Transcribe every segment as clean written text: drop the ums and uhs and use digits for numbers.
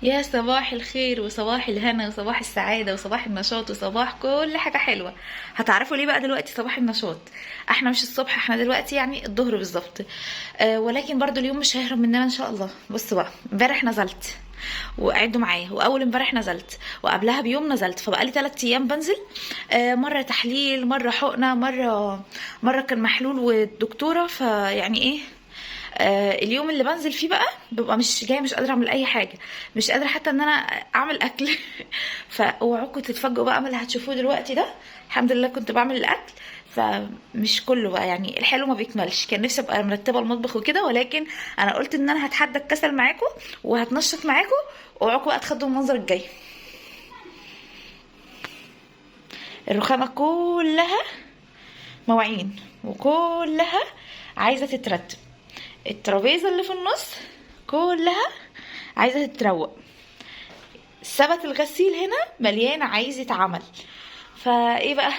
يا صباح الخير وصباح الهنا وصباح السعادة وصباح النشاط وصباح كل حاجة حلوة. هتعرفوا ليه بقى دلوقتي صباح النشاط؟ احنا مش الصبح، احنا دلوقتي يعني الظهر بالظبط، ولكن برضو اليوم مش هيهرب مننا ان شاء الله. بصوا بقى، امبارح نزلت وقعدوا معايا، واول امبارح نزلت وقبلها بيوم نزلت، فبقالي 3 ايام بنزل، مرة تحليل، مرة حقنه، مرة كان محلول والدكتورة، فيعني ايه، اليوم اللي بنزل فيه بقى ببقى مش جاية، مش قادرة اعمل اي حاجة، مش قادرة حتى ان انا اعمل اكل. فاوعوكم تتفاجئوا بقى من اللي هتشوفوه دلوقتي ده. الحمد لله كنت بعمل الاكل، فمش كله بقى يعني الحلو ما بيكملش، كان نفسي ابقى مرتبه المطبخ وكده، ولكن انا قلت ان انا هتحدى الكسل معاكم وهتنشط معاكم. اوعوكم بقى تخضوا المنظر الجاي. الرخامه كلها مواعين وكلها عايزه تترتب، الترابيزة اللي في النص كلها عايزه تتروق، سبت الغسيل هنا مليان عايز يتعمل. فايه بقى،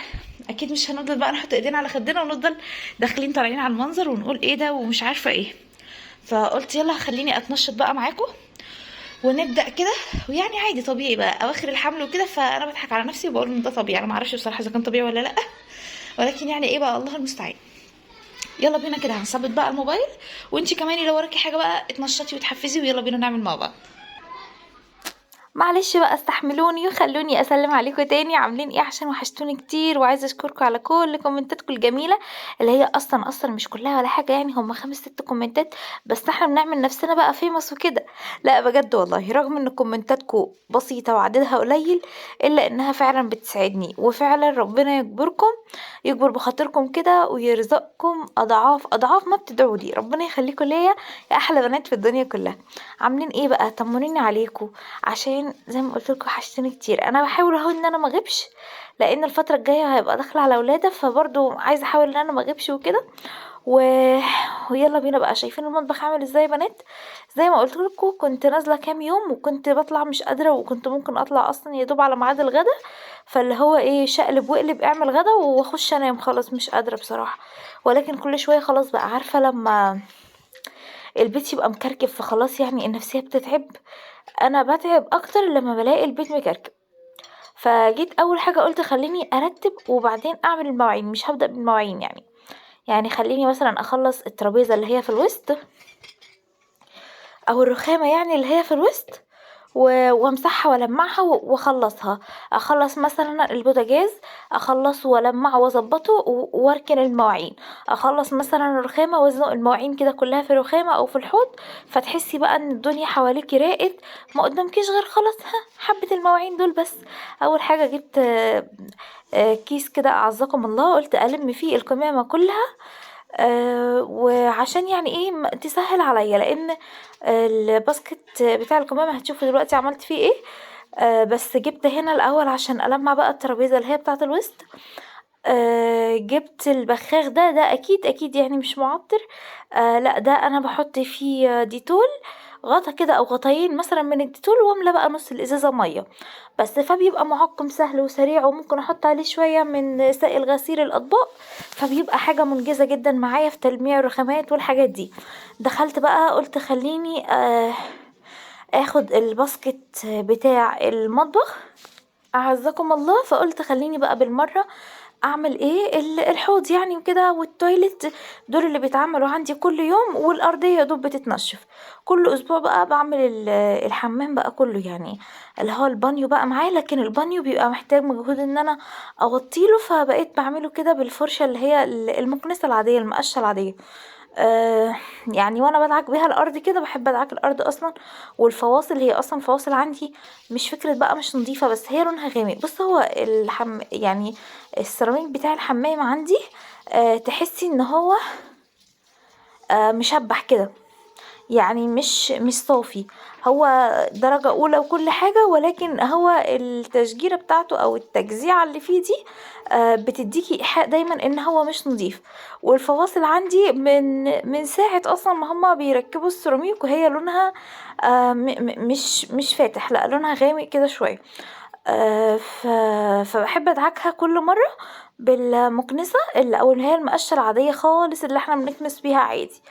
اكيد مش هنفضل بقى نحط ايدينا على خدنا ونفضل داخلين طالعين على المنظر ونقول ايه ده ومش عارفه ايه. فقلت يلا خليني اتنشط بقى معاكم ونبدا كده، ويعني عادي طبيعي بقى اواخر الحمل وكده، فانا بضحك على نفسي وبقول ان ده طبيعي، انا ما اعرفش بصراحة اذا كان طبيعي ولا لا، ولكن يعني ايه بقى، الله المستعان. يلا بينا كده هنثبت بقى الموبايل، وانتي كمان لو وراكي حاجة بقى اتنشطي وتحفزي، ويلا بينا نعمل مع بعض. معلش بقى استحملوني وخلوني اسلم عليكم تاني. عاملين ايه؟ عشان وحشتوني كتير، وعايزه اشكركم على كل كومنتاتكم الجميلة اللي هي اصلا مش كلها ولا حاجة، يعني هم 5 6 كومنتات بس، احنا بنعمل نفسنا بقى famous وكده. لا بجد والله، رغم ان كومنتاتكم بسيطة وعددها قليل، الا انها فعلا بتساعدني، وفعلا ربنا يجبركم، يجبر بخاطركم كده ويرزقكم اضعاف اضعاف ما بتدعوا لي. ربنا يخليكم ليا يا احلى بنات في الدنيا كلها. عاملين ايه بقى؟ طمنوني عليكم، عشان زي ما قلت لكم وحشتوني كتير. انا بحاول اهو ان انا ما اغيبش، لان الفترة الجاية هيبقى داخله على ولاده، فبرضو عايزه احاول ان انا ما اغيبش وكده. ويلا بينا بقى. شايفين المطبخ عامل ازاي يا بنات؟ زي ما قلت لكم كنت نازله كام يوم وكنت بطلع مش قادرة، وكنت ممكن اطلع اصلا يا دوب على ميعاد الغدا، فاللي هو ايه، شقلب واقلب اعمل غدا واخش انام، خلاص مش قادرة بصراحة. ولكن كل شوية خلاص بقى، عارفه لما البيت يبقى مكركب فخلاص يعني النفسية بتتعب. انا بتعب اكتر لما بلاقي البيت مكركب. فجيت اول حاجة قلت خليني ارتب وبعدين اعمل المواعين، مش هبدا بالمواعين يعني خليني مثلا اخلص الترابيزة اللي هي في الوسط، او الرخامه يعني اللي هي في الوسط، وامسحها والمعها واخلصها. اخلص مثلا البوتاجاز اخلصه والمعه واظبطه واركن المواعين. اخلص مثلا الرخامه وازنق المواعين كده كلها في الرخامه او في الحوض، فتحسي بقى ان الدنيا حواليكي راقت، ما قدامكيش غير خلاص حبه المواعين دول بس. اول حاجة جبت، كيس كده اعزكم الله، قلت الم فيه القمامة كلها، وعشان يعني ايه تسهل عليا، لان الباسكت بتاع القمامة هتشوفوا دلوقتي عملت فيه ايه. بس جبت هنا الاول عشان المع بقى الترابيزة اللي هي بتاعه الوسط. جبت البخاخ ده، ده اكيد اكيد يعني مش معطر، لا ده انا بحط فيه ديتول، غطا كده او غطايين مثلا من الديتول، واملى بقى نص الازازه مية بس، فبيبقى معقم سهل وسريع، وممكن احط عليه شوية من سائل غسيل الاطباق، فبيبقى حاجة منجزه جدا معايا في تلميع الرخامات والحاجات دي. دخلت بقى قلت خليني، اخد الباسكت بتاع المطبخ اعزكم الله، فقلت خليني بقى بالمرة اعمل ايه الحوض يعني وكده، والتويلت دول اللي بيتعملوا عندي كل يوم، والارضيه يا دوب بتتنشف كل اسبوع. بقى بعمل الحمام بقى كله، يعني اللي هو البانيو بقى معاه، لكن البانيو بيبقى محتاج مجهود ان انا اوطيله، فبقيت بعمله كده بالفرشه اللي هي المكنسة العادية، المقشه العادية، وانا بدعك بيها الارض كده. بحب ادعك الارض اصلا، والفواصل هي اصلا فواصل عندي مش فكرة بقى مش نظيفة، بس هي لونها غامق. بص هو الحم يعني السيراميك بتاع الحمام عندي، تحسي ان هو، مشبح كده، يعني مش صافي، هو درجة أولى وكل حاجة، ولكن هو التشجيرة بتاعته أو التجزيعة اللي فيه دي، بتديكي إيحاء دايما إن هو مش نظيف. والفواصل عندي من ساعة أصلا ما هما بيركبوا السيراميك وهي لونها، مش فاتح، لا لونها غامق كده شوية. فبحب أدعكها كل مرة بالمكنسة اللي أو اللي هي المقشة العادية خالص اللي احنا بنكنس بيها عادي.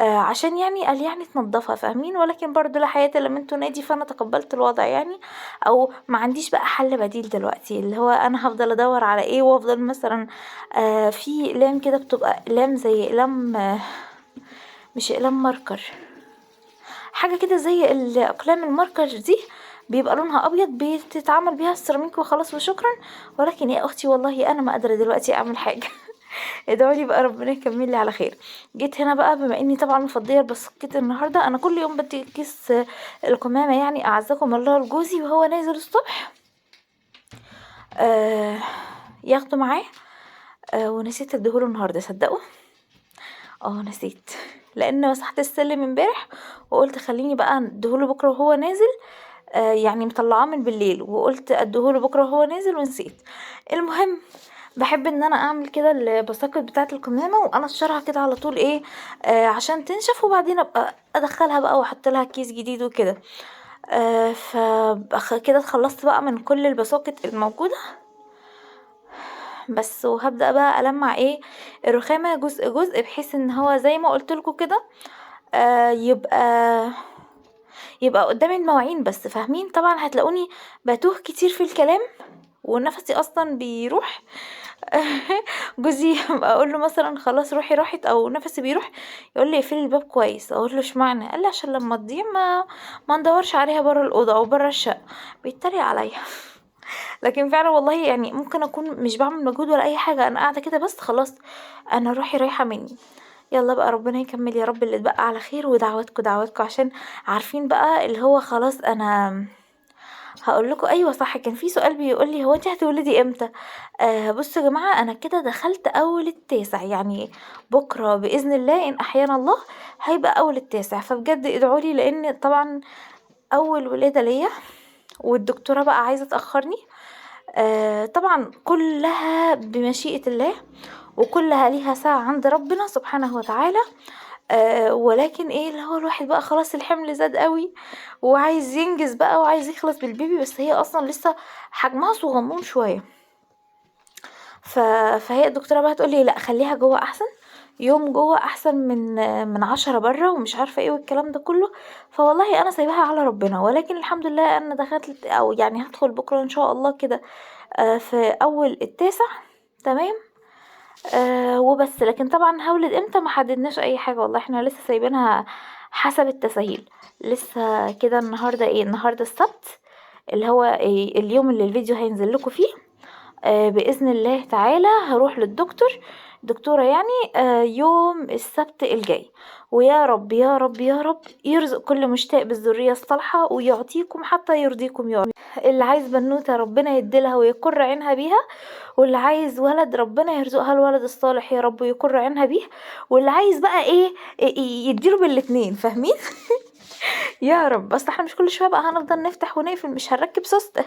عشان يعني قال يعني تنضفها، فاهمين؟ ولكن برضو لا حياة لمن تنادي، فانا تقبلت الوضع يعني، او ما عنديش بقى حل بديل دلوقتي، اللي هو انا هفضل ادور على ايه، وافضل مثلا في اقلام كده بتبقى اقلام زي اقلام، مش اقلام marker، حاجة كده زي الاقلام ال marker دي، بيبقى لونها ابيض، بتتعمل بيها السيراميك وخلاص وشكرا. ولكن يا اختي والله انا ما قادرة دلوقتي اعمل حاجة. ادعوا لي بقى ربنا يكمل لي على خير. جيت هنا بقى بما اني طبعا مفضيه البسكوت النهارده، انا كل يوم بدي كيس القمامة يعني اعزكم الله لجوزي وهو نازل الصبح، ياخده معاه، ونسيت اديهوله النهارده، صدقوا؟ نسيت، لان مسحت السلم امبارح وقلت خليني بقى اديهوله بكره وهو نازل، يعني مطلعاه من بالليل وقلت اديهوله بكره وهو نازل ونسيت. المهم بحب ان انا اعمل كده البساكت بتاعه القمامة وانشرها كده على طول عشان تنشف، وبعدين ابقى ادخلها بقى واحط لها كيس جديد وكده. كده اتخلصت بقى من كل البساكت الموجودة بس، وهبدا بقى المع الرخامه جزء جزء، بحيث ان هو زي ما قلت لكم كده، يبقى قدام المواعين بس، فاهمين؟ طبعا هتلاقوني بتوه كتير في الكلام ونفسي اصلا بيروح. جوزي اقول له مثلا خلاص روحي راحت او نفسي بيروح، يقول لي اقفلي الباب كويس، اقول له اشمعنى؟ قال لي عشان لما تضيع ما ندورش عليها بره الاوضة او بره الشقة، بيتريق عليا. لكن فعلا والله ممكن اكون مش بعمل مجهود ولا اي حاجة، انا قاعدة كده بس خلاص انا روحي رايحة مني. يلا بقى ربنا يكمل يا رب اللي اتبقى على خير، ودعواتكم دعواتكم عشان عارفين بقى اللي هو خلاص. انا هقول لكم ايوه صح، كان في سؤال بيقول لي هو انت هتولدي امتى؟ بصوا يا جماعة انا كده دخلت اول التاسع، يعني بكره باذن الله ان احيانا الله هيبقى اول التاسع، فبجد ادعوا لي لان طبعا اول ولاده ليا والدكتورة بقى عايزه تاخرني. طبعا كلها بمشيئة الله وكلها ليها ساعة عند ربنا سبحانه وتعالى، ولكن اللي هو الواحد بقى خلاص الحمل زاد قوي وعايز ينجز بقى وعايز يخلص بالبيبي، بس هي اصلا لسه حجمها صغنون شوية. فهي الدكتورة بقى تقولي لا خليها جوه احسن، يوم جوه احسن من 10 بره ومش عارفه ايه والكلام ده كله. فوالله انا سايباها على ربنا، ولكن الحمد لله انا دخلت او يعني هدخل بكره ان شاء الله كده، في اول التاسع، تمام. وبس. لكن طبعا هولد امتى ما حددناش اي حاجة والله، احنا لسه سايبينها حسب التسهيل لسه كده. النهارده ايه؟ النهارده السبت اللي هو إيه؟ اليوم اللي الفيديو هينزل لكم فيه، باذن الله تعالى هروح للدكتور، دكتورة يوم السبت الجاي. ويا رب يا رب يا رب يرزق كل مشتاق بالذريه الصالحة ويعطيكم حتى يرضيكم يا رب. اللي عايز بنوته ربنا يديلها ويقر عينها بيها، واللي عايز ولد ربنا يرزقها الولد الصالح يا رب ويقر عينها بيه، واللي عايز بقى ايه يديله بالاتنين، فاهمين؟ يا رب. بس احنا مش كل شوية بقى هنفضل نفتح ونقفل، مش هنركب سوسته.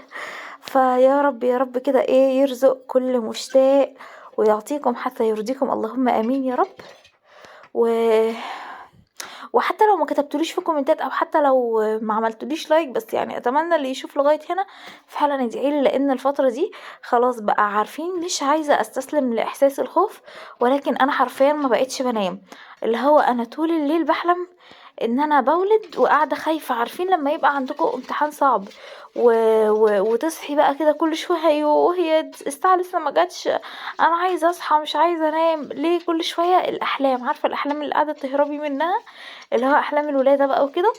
فيا رب يا رب كده يرزق كل مشتاق ويعطيكم حتى يرضيكم، اللهم امين يا رب. وحتى لو ما كتبتوليش في كومنتات او حتى لو ما عملتوليش لايك، بس اتمنى اللي يشوف لغاية هنا فعلا يدعي لي، لان الفترة دي خلاص بقى عارفين مش عايزه استسلم لاحساس الخوف، ولكن انا حرفيا ما بقتش بنام، اللي هو انا طول الليل بحلم ان انا بولد وقاعدة خايفة. عارفين لما يبقى عندكم امتحان صعب وتصحي بقى كده كل شوية وهي الساعة لسه ما جاتش، انا عايزه اصحى مش عايزه انام، ليه كل شوية الاحلام؟ عارفه الاحلام اللي قاعدة تهربي منها اللي هو احلام الولادة بقى وكده.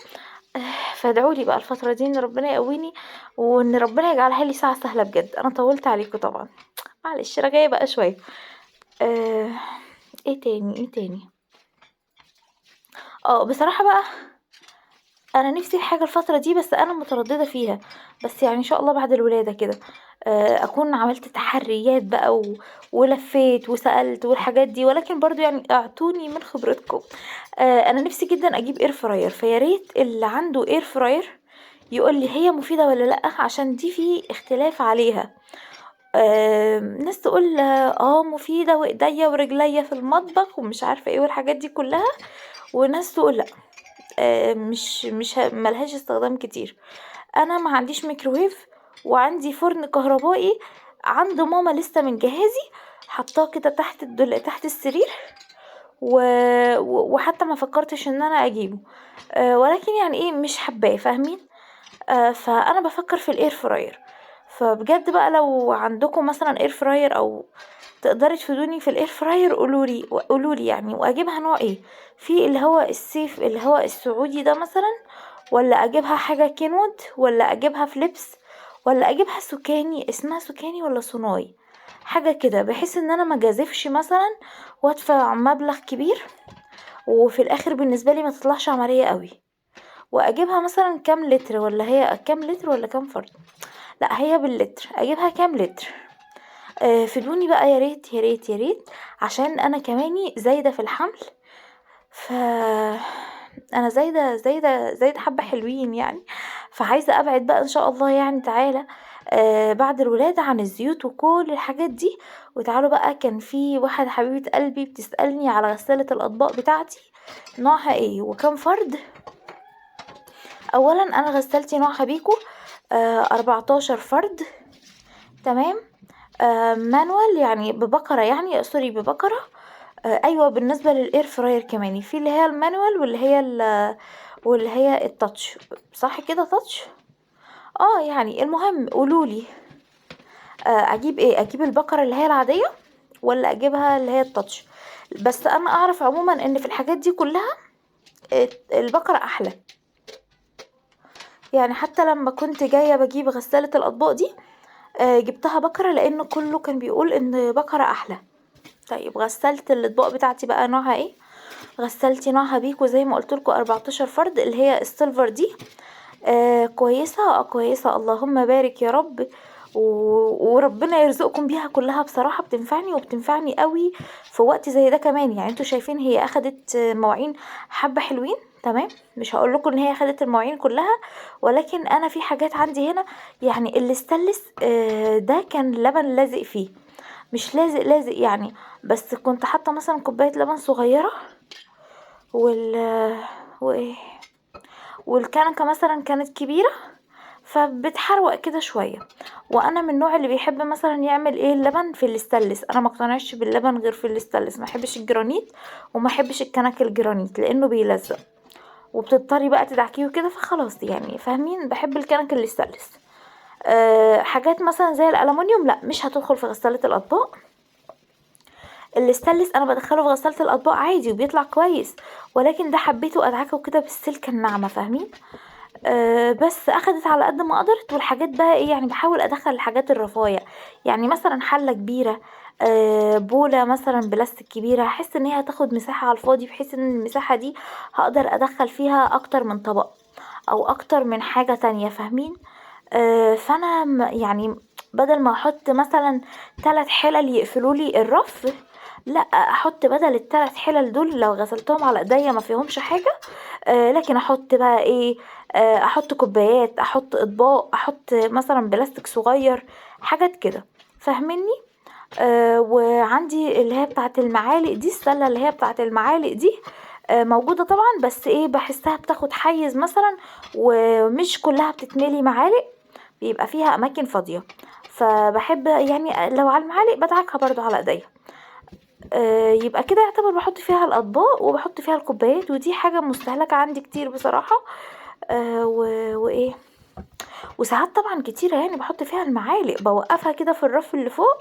فادعوا لي بقى الفترة دي ان ربنا يقويني وان ربنا يجعلها لي ساعة سهلة بجد. انا طولت عليكم طبعا، معلش رجعي بقى شوية. ايه تاني؟ ايه تاني؟ بصراحة بقى انا نفسي في حاجة الفترة دي، بس انا مترددة فيها، بس ان شاء الله بعد الولادة كده، اكون عملت تحريات بقى ولفيت وسالت والحاجات دي، ولكن برضو اعطوني من خبرتكم. انا نفسي جدا اجيب air fryer، فيا ريت اللي عنده air fryer يقول لي هي مفيدة ولا لا، عشان دي في اختلاف عليها. ناس تقول مفيدة وايديا ورجليا في المطبخ ومش عارفه ايه والحاجات دي كلها، وناس تقول لا، مش ملهاش استخدام كتير. انا ما عنديش ميكروويف وعندي فرن كهربائي عند ماما لسه من جهازي، حطاه كده تحت السرير، وحتى ما فكرتش ان انا اجيبه، ولكن يعني ايه مش حباه، فاهمين؟ فانا بفكر في ال air fryer. فبجد بقى لو عندكم مثلا air fryer او تقدري تفيدوني في ال air fryer قولولي، قولولي يعني. واجيبها نوع ايه؟ في اللي هو السيف اللي هو السعودي ده مثلا، ولا اجيبها حاجة كينوود، ولا اجيبها فليبس، ولا اجيبها سوكاني، اسمها سوكاني ولا صوناي، حاجة كده، بحيث ان انا ما جازفش مثلا وادفع مبلغ كبير وفي الاخر بالنسبة لي ما تطلعش عملية قوي. واجيبها مثلا كام لتر، ولا هي كام لتر ولا كام فرد؟ لا هي باللتر، اجيبها كام لتر؟ فيدوني بقى يا ريت يا ريت يا ريت، عشان انا كماني زايدة في الحمل، ف انا زايدة زايدة زايدة حبه حلوين يعني، فعايزه ابعد بقى ان شاء الله يعني تعالى بعد الولادة عن الزيوت وكل الحاجات دي. وتعالوا بقى، كان في واحدة حبيبه قلبي بتسالني على غسالة الاطباق بتاعتي نوعها ايه وكم فرد. اولا انا غسالتي نوعها بيكو، 14 فرد، تمام، manual يعني ببكره، يعني sorry ببكره. ايوه بالنسبة لل air fryer كمان في اللي هي ال manual واللي هي ال touch، صح كده touch؟ يعني المهم قولولي، اجيب ايه؟ اجيب البكرة اللي هي العادية ولا اجيبها اللي هي ال touch؟ بس انا اعرف عموما ان في الحاجات دي كلها البكرة احلى يعني. حتى لما كنت جاية بجيب غسالة الاطباق دي، جبتها بكره لان كله كان بيقول ان بكره احلى. طيب غسالة الاطباق بتاعتي بقى نوعها ايه؟ غسالتي نوعها بيكو زي ما قلت لكم 14 فرد، اللي هي ال silver دي. كويسة، كويسة، اللهم بارك يا رب، وربنا يرزقكم بيها كلها. بصراحة بتنفعني وبتنفعني قوي في وقت زي ده كمان يعني. انتوا شايفين هي اخدت مواعين حبه حلوين، تمام، مش هقول لكم ان هي خدت المواعين كلها، ولكن انا في حاجات عندي هنا يعني الاستانلس، ده كان لبن لازق فيه، مش لازق لازق يعني، بس كنت حاطه مثلا كوباية لبن صغيرة، وايه، والكنكه مثلا كانت كبيرة فبتحروق كده شوية. وانا من النوع اللي بيحب مثلا يعمل ايه اللبن في الاستانلس، انا ما اقتنعش باللبن غير في الاستانلس، ما احبش الجرانيت وما احبش الكنك الجرانيت لانه بيلزق وبتضطري بقى تدعكيه كده، فخلاص يعني فاهمين، بحب الكنك الاستانلس. حاجات مثلا زي الالومنيوم لا مش هتدخل في غسالة الاطباق. الاستانلس انا بدخله في غسالة الاطباق عادي وبيطلع كويس، ولكن ده حبيته ادعكه كده بالسلكه الناعمة، فاهمين؟ بس اخدت على قد ما قدرت. والحاجات بقى ايه يعني، بحاول ادخل الحاجات الرفايع يعني، مثلا حله كبيرة، بوله مثلا بلاستيك كبيرة، هحس ان هي هتاخد مساحة على الفاضي، بحيث ان المساحة دي هقدر ادخل فيها اكتر من طبق او اكتر من حاجة تانية، فاهمين؟ فانا يعني بدل ما احط مثلا 3 حلل يقفلولي الرف، لا احط بدل ال3 حلل دول لو غسلتهم على ايديا ما فيهمش حاجة، لكن احط بقى ايه، احط كوبايات، احط اطباق، احط مثلا بلاستيك صغير، حاجات كده، فاهميني؟ وعندي اللي هي بتاعه المعالق دي، السلة اللي هي بتاعه المعالق دي، موجودة طبعا، بس ايه بحسها بتاخد حيز مثلا ومش كلها بتتملي معالق، بيبقى فيها اماكن فاضية، فبحب يعني لو على المعالق بدعكها برضو على ايديا. يبقى كده يعتبر بحط فيها الاطباق وبحط فيها الكوبايات، ودي حاجة مستهلكه عندي كتير بصراحة. وايه، وساعات طبعا كتيرة يعني بحط فيها المعالق، بوقفها كده في الرف اللي فوق،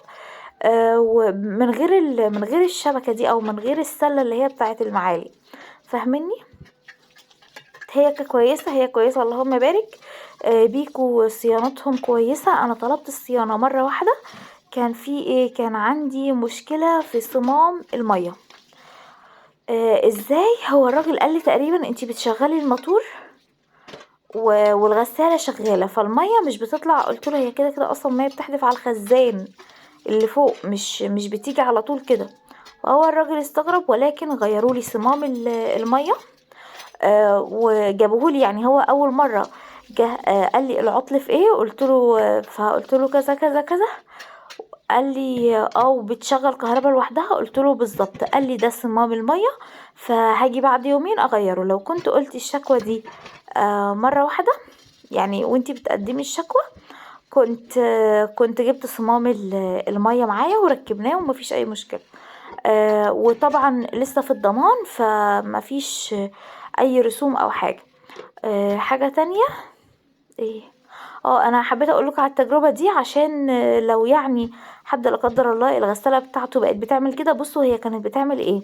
ومن غير من غير الشبكة دي او من غير السلة اللي هي بتاعه المعالق، فاهميني؟ هي كويسة، هي كويسة اللهم بارك. بيكو صيانتهم كويسة. انا طلبت الصيانة مرة واحدة، كان في ايه، كان عندي مشكلة في صمام المية. ازاي؟ هو الراجل قال لي تقريبا انتي بتشغلي الموتور والغساله شغالة فالميه مش بتطلع. قلت له هي كده كده اصلا المية بتحدف على الخزان اللي فوق، مش بتيجي على طول كده. فهو الراجل استغرب، ولكن غيروا لي صمام المية، وجابوه لي. يعني هو اول مرة جه، قال لي العطل في ايه، قلت له، فقلت له كذا كذا كذا، قال لي وبتشغل كهرباء لوحدها، قلت له بالظبط، قال لي ده صمام المية، فهاجي بعد يومين اغيره. لو كنت قلت الشكوى دي، مرة واحدة يعني وانتي بتقدمي الشكوى، كنت جبت صمام المية معايا وركبناه ومفيش اي مشكلة. وطبعا لسه في الضمان، فمفيش اي رسوم او حاجة. حاجة تانية ايه، انا حبيت اقول لكم على التجربة دي عشان لو يعني حد لا قدر الله الغسالة بتاعته بقت بتعمل كده. بصوا هي كانت بتعمل ايه،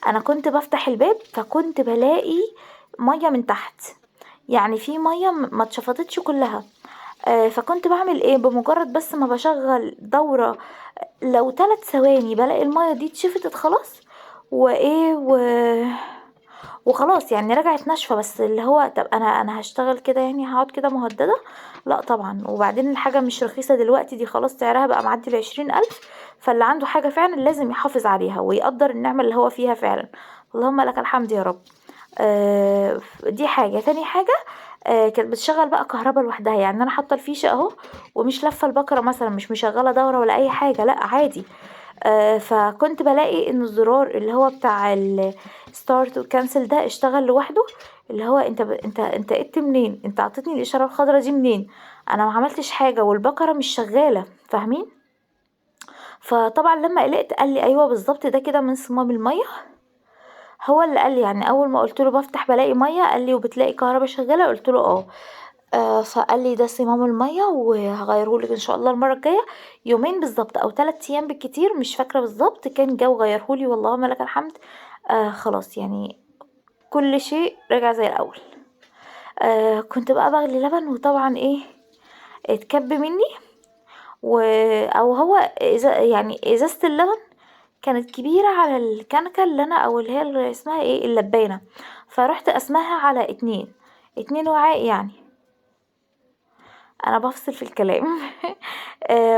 انا كنت بفتح الباب فكنت بلاقي مية من تحت، يعني في مية ما اتشفطتش كلها. فكنت بعمل ايه، بمجرد بس ما بشغل دوره لو 3 ثواني بلاقي المية دي اتشفطت خلاص، وايه وخلاص يعني رجعت ناشفة. بس اللي هو طب انا هشتغل كده يعني، هقعد كده مهددة؟ لا طبعا. وبعدين الحاجة مش رخيصة دلوقتي، دي خلاص سعرها بقى معدي 20,000، فاللي عنده حاجة فعلا لازم يحافظ عليها ويقدر النعمة اللي هو فيها فعلا. اللهم لك الحمد يا رب. دي حاجة. تاني حاجة، كانت بتشغل بقى كهرباء لوحدها، يعني انا حاطه الفيشه اهو ومش لافه البكرة مثلا، مش مشغله دوره ولا اي حاجة، لا عادي. فكنت بلاقي ان الزرار اللي هو بتاع ال start وال cancel ده اشتغل لوحده، اللي هو انت قلت منين، انت اعطيتني الاشارة الخضراء دي منين، انا ما عملتش حاجة والبكره مش شغالة، فاهمين؟ فطبعا لما قلقت قال لي ايوه بالظبط ده كده من صمام المية، هو اللي قال لي. يعني اول ما قلت له بفتح بلاقي مية، قال لي وبتلاقي كهرباء شغالة، قلت له اه. فقال لي ده صمام المية وهغيره لك ان شاء الله المرة الجاية، يومين بالظبط او 3 ايام بالكتير مش فاكره بالظبط، كان جو غيره لي والله لك الحمد. خلاص يعني كل شيء رجع زي الاول. كنت بقى بغلي لبن، وطبعا ايه اتكب مني، او هو يعني ازازة اللبن كانت كبيرة على الكنكه اللي انا، او اللي هي اللي اسمها ايه، اللبانه، فرحت اسمها على 2 وعاء، يعني انا بفصل في الكلام.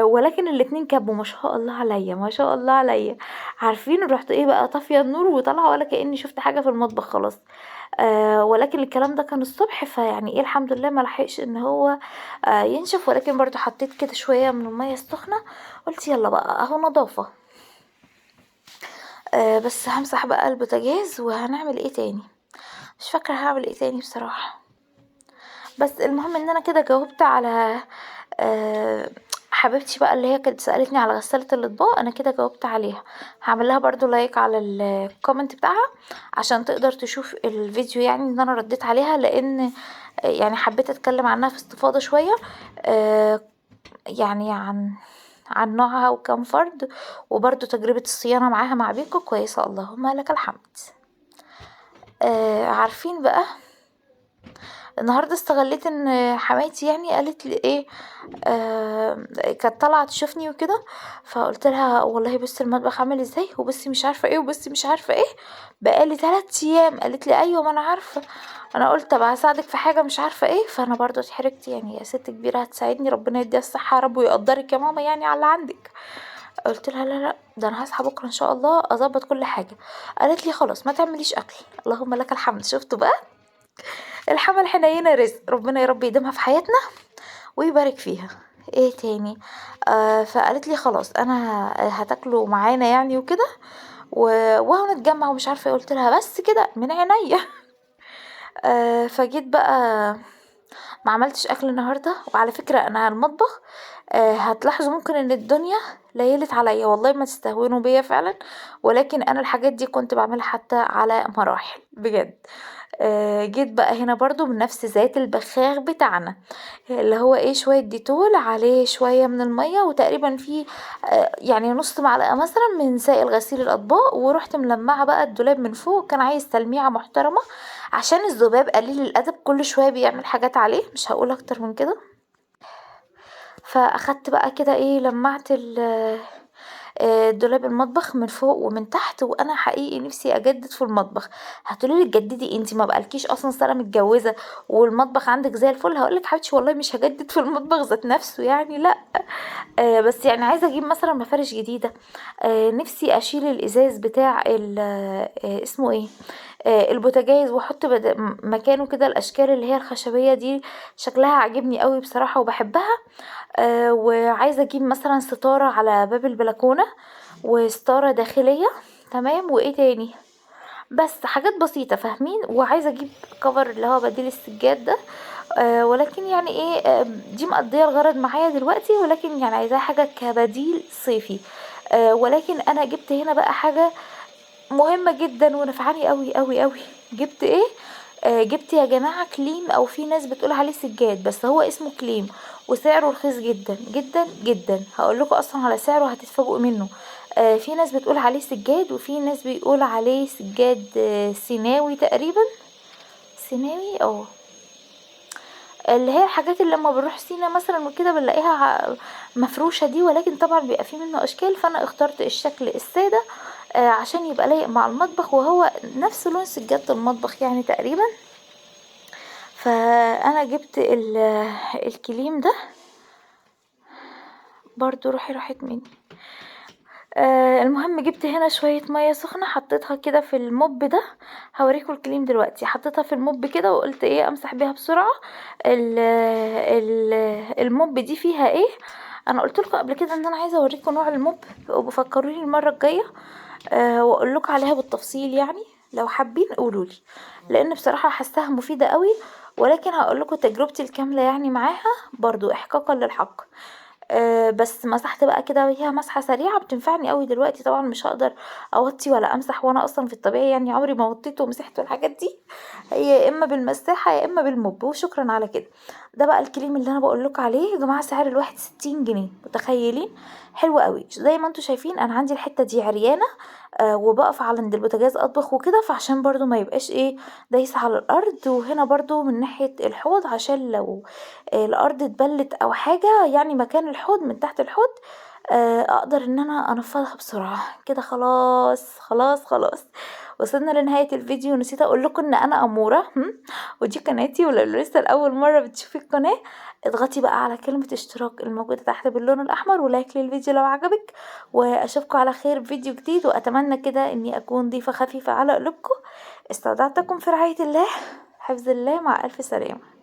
ولكن الاتنين كبوا ما شاء الله عليا، ما شاء الله عليا. عارفين رحت ايه بقى، طافية النور وطالعه ولا كاني شفت حاجة في المطبخ خلاص. ولكن الكلام ده كان الصبح، فيعني ايه الحمد لله ما لحقش ان هو ينشف، ولكن برضو حطيت كده شوية من المية السخنة، قلت يلا بقى اهو نظافة. بس همسح بقى البوتاجاز، وهنعمل ايه تاني مش فاكره هعمل ايه تاني بصراحة. بس المهم ان انا كده جاوبت على حبيبتي بقى اللي هي كانت سألتني على غسالة الاطباق، انا كده جاوبت عليها. هعمل لها برضو like على ال comment بتاعها عشان تقدر تشوف الفيديو، يعني ان انا رديت عليها، لان يعني حبيت اتكلم عنها في استفاضة شوية، يعني عن نوعها وكم فرد، وبرضو تجربة الصيانة معاها مع بيكو كويسة، اللهم لك الحمد. عارفين بقى النهارده استغليت ان حماتي يعني قالت لي ايه، كانت طالعه تشوفني وكده، فقلت لها والله بصي المطبخ عامل ازاي، وبصي مش عارفه ايه، وبصي مش عارفه ايه، بقالي 3 ايام. قالت لي ايوه ما انا عارفه، انا قلت طب هساعدك في حاجة مش عارفه ايه، فانا برضو اتحرجت، يعني يا ست كبيرة هتساعدني، ربنا يديها الصحة يا رب ويقدرك يا ماما يعني على اللي عندك. قلت لها لا لا ده انا هصحى بكره ان شاء الله اظبط كل حاجة. قالت لي خلاص ما تعمليش اكل، اللهم لك الحمد. شفتوا بقى الحمل حنينه رزق، ربنا يا رب يديمها في حياتنا ويبارك فيها. ايه تاني؟ فقالت لي خلاص انا هتاكلوا معانا يعني وكده، وهنتجمع ومش عارفه ايه. قلت لها بس كده من عينيا. فجيت بقى ما عملتش اكل النهارده. وعلى فكرة انا على المطبخ، هتلاحظوا ممكن ان الدنيا ليلت عليا، والله ما تستهونوا بيا فعلا، ولكن انا الحاجات دي كنت بعملها حتى على مراحل بجد. جيت بقى هنا برضو بنفس ذات البخاخ بتاعنا اللي هو ايه، شوية ديتول عليه شوية من المية، وتقريبا فيه يعني نص معلقة مثلا من سائل غسيل الأطباق، ورحت ملمعة بقى الدولاب من فوق، كان عايز تلميعة محترمة عشان الذباب قليل الأدب كل شوية بيعمل حاجات عليه، مش هقول أكتر من كده. فأخدت بقى كده ايه، لمعت دولاب المطبخ من فوق ومن تحت. وانا حقيقي نفسي اجدد في المطبخ. هتقولي لي تجددي انتي ما بقالكيش اصلا سنة متجوزة والمطبخ عندك زي الفل. هقول لك حبيبتي والله مش هجدد في المطبخ ذات نفسه يعني، لا، بس يعني عايزه اجيب مثلا مفارش جديدة، نفسي اشيل الازاز بتاع اسمه ايه، البوتاجاز، واحط مكانه كده الاشكال اللي هي الخشبية دي، شكلها عاجبني قوي بصراحة وبحبها. وعايزه اجيب مثلا ستارة على باب البلكونه وستاره داخلية، تمام. وايه تاني، بس حاجات بسيطة فاهمين. وعايزه اجيب كفر اللي هو بديل السجاد ده، ولكن يعني ايه، دي مقضية الغرض معايا دلوقتي، ولكن يعني عايزاها حاجة كبديل صيفي. ولكن انا جبت هنا بقى حاجة مهمة جدا ونفعاني قوي قوي قوي. جبت ايه؟ جبت يا جماعة كليم، او في ناس بتقول عليه سجاد، بس هو اسمه كليم، وسعره رخيص جدا جدا جدا. هقول لكم اصلا على سعره هتتفاجئوا منه. في ناس بتقول عليه سجاد، وفي ناس بيقول عليه سجاد سيناوي تقريبا، سيناوي اللي هي الحاجات اللي لما بنروح سينا مثلا وكده بنلاقيها مفروشه دي، ولكن طبعا بيبقى فيه منه اشكال. فانا اخترت الشكل السادة عشان يبقى لايق مع المطبخ، وهو نفس لون سجادة المطبخ يعني تقريبا. فانا جبت الكليم ده برضو، روحي راحت مني. المهم جبت هنا شوية مية سخنة، حطيتها كده في ال mop ده، هوريكم الكليم دلوقتي. حطيتها في ال mop كده وقلت ايه امسح بيها بسرعة. ال ال ال mop دي فيها ايه؟ انا قلت لكم قبل كده ان انا عايزة اوريكم نوع ال mop، وبفكروني المرة الجاية واقول لكم عليها بالتفصيل، يعني لو حابين قولولي، لان بصراحة حاساها مفيدة قوي، ولكن هقول لكم تجربتي الكاملة يعني معاها برضو احقاقا للحق. بس مسحت بقى كده بيها مسحه سريعة، بتنفعني قوي دلوقتي. طبعا مش هقدر اوطي ولا امسح، وانا اصلا في الطبيعي يعني عمري ما وطيت ومسحت والحاجات دي، هي يا اما بالمساحه يا اما بال mop، وشكرا على كده. ده بقى الكليم اللي انا بقول لكم عليه يا جماعة، سعر الواحد 60 جنيه، متخيلين؟ حلو قوي. زي ما انتم شايفين انا عندي الحتة دي عريانه، وبقف على عند البوتاجاز اطبخ وكده، فعشان برضو ما يبقاش ايه دايسه على الارض. وهنا برضو من ناحية الحوض عشان لو الارض اتبلت او حاجة، يعني مكان الحوض من تحت الحوض، اقدر ان انا انفضها بسرعة كده. خلاص خلاص خلاص وصلنا لنهاية الفيديو. نسيت اقول لكم ان انا اموره، ودي قناتي، ولو لسه لاول مرة بتشوفي القناة اضغطي بقى على كلمة اشتراك الموجودة تحت باللون الاحمر، ولايك للفيديو لو عجبك، واشوفكم على خير في فيديو جديد. واتمنى كده اني اكون ضيفه خفيفة على قلوبكم. استودعتكم في رعاية الله، حفظ الله، مع الف سلامه.